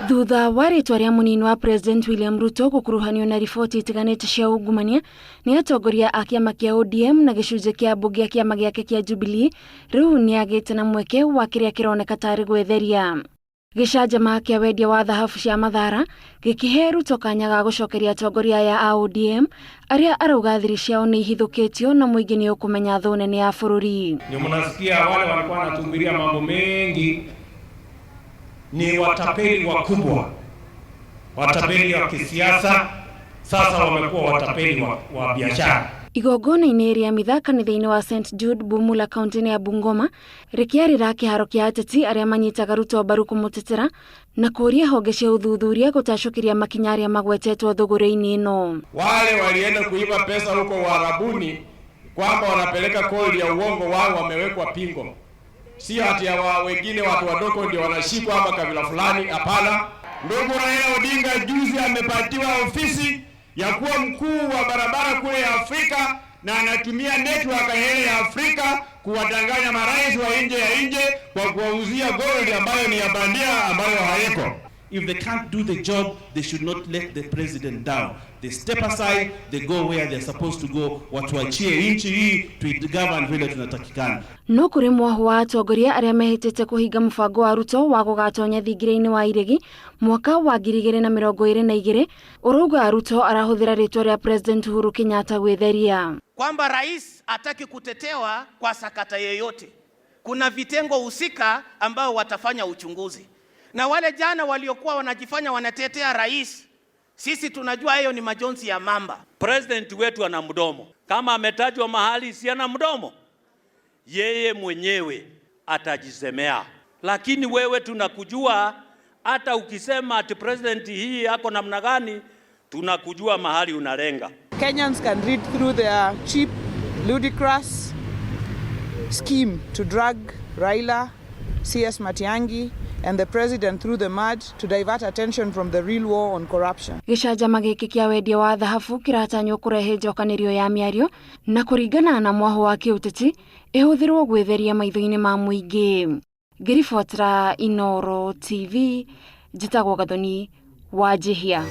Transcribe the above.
Thutha wa rĩtwa rĩa mũnini wa President William Ruto gũkuruhanio na riboti itiganĩte cia ungumania nĩ atongoria a kĩama kĩa ODM na gĩcunjĩ kĩa mbunge ya kĩama gĩake kĩa Jubilee, rĩu nĩ agĩte na mweke wa kĩrĩa kĩroneka tarĩ gwĩtheria. Gĩcanjama kĩa wendia wa thahabu cia Mathara gĩkĩhe Ruto kanya ga gũcokeria atongoria aya a ODM arĩa arauga thiri ciao nĩ ihithũkĩtio na mũingĩ nĩ ũkũmenya thũ nene ya bũrũri. Ndio mnasikia wale walikuwa wanatuhubiria mambo mengi ni watapeli wakubwa, watapeli wa kisiasa, sasa wamekuwa watapeli wa biashara. Igongona-inĩ rĩa mitha kanitha-inĩ wa St Jude Bumula kaunti-inĩ ya Bungoma rĩkĩarĩra kĩharo kĩa ateti arĩa manyitaga Ruto mbaru kũmũtetera na kũria honge cia ũthuthuria gũtacũkĩria makinya arĩa magwetetwo thũgũrĩ-inĩ ĩno. Wale walienda kuiba pesa huko Uarabuni kwamba wanapeleka gold ya uongo, wao wamewekwa pingo, sio ati ya wengine watu wadogo ndio wanashikwa ama kabila fulani. Hapana. Ndugu Raila Odinga juzi amepatiwa ofisi ya kuwa mkuu wa barabara kule ya Afrika, na anatumia network ile ya Afrika kuwadanganya marais wa nje ya nje kwa kuwauzia gold ambayo ni ya bandia ambayo haiko. If they can't do the job, they should not let the president down. They step aside, they go where they're supposed to go. Watuachie nchi hii tuigovern vile tunatakikana. No kũrĩ mwahu wa atongoria arĩa mehĩtĩte kũhinga mũbango wa Ruto wa gũgatonya thingira-inĩ wa iregi mwaka wa 2022, ũrauga Ruto arahũthĩra rĩtwa rĩa President Uhuru Kenyatta gwĩtheria. Kwamba rais hataki kutetewa kwa sakata yeyote. Kuna vitengo husika ambao watafanya uchunguzi, na wale jana waliokuwa wanajifanya wanatetea rais, sisi tunajua hiyo ni majonzi ya mamba. President wetu ana mdomo, kama ametajwa mahali si ana mdomo, yeye mwenyewe atajisemea. Lakini wewe tunakujua, hata ukisema ati president hii yako namna gani, tunakujua mahali unalenga. Kenyans can read through their cheap, ludicrous scheme to drag Raila, CS Matiang'i, and the president through the mud to divert attention from the real war on corruption. Gĩcanjama gĩkĩ kĩa wendia wa thahabu kĩratanywo kũrehe njokanĩrio ya mĩario na kũringana na mwaho wa kĩũteti ĩhũthĩrwo gwĩtheria maitho-inĩ ma mũingĩ. Ngĩribotera Inooro TV, njĩtagwo Gathoni Wanjihia.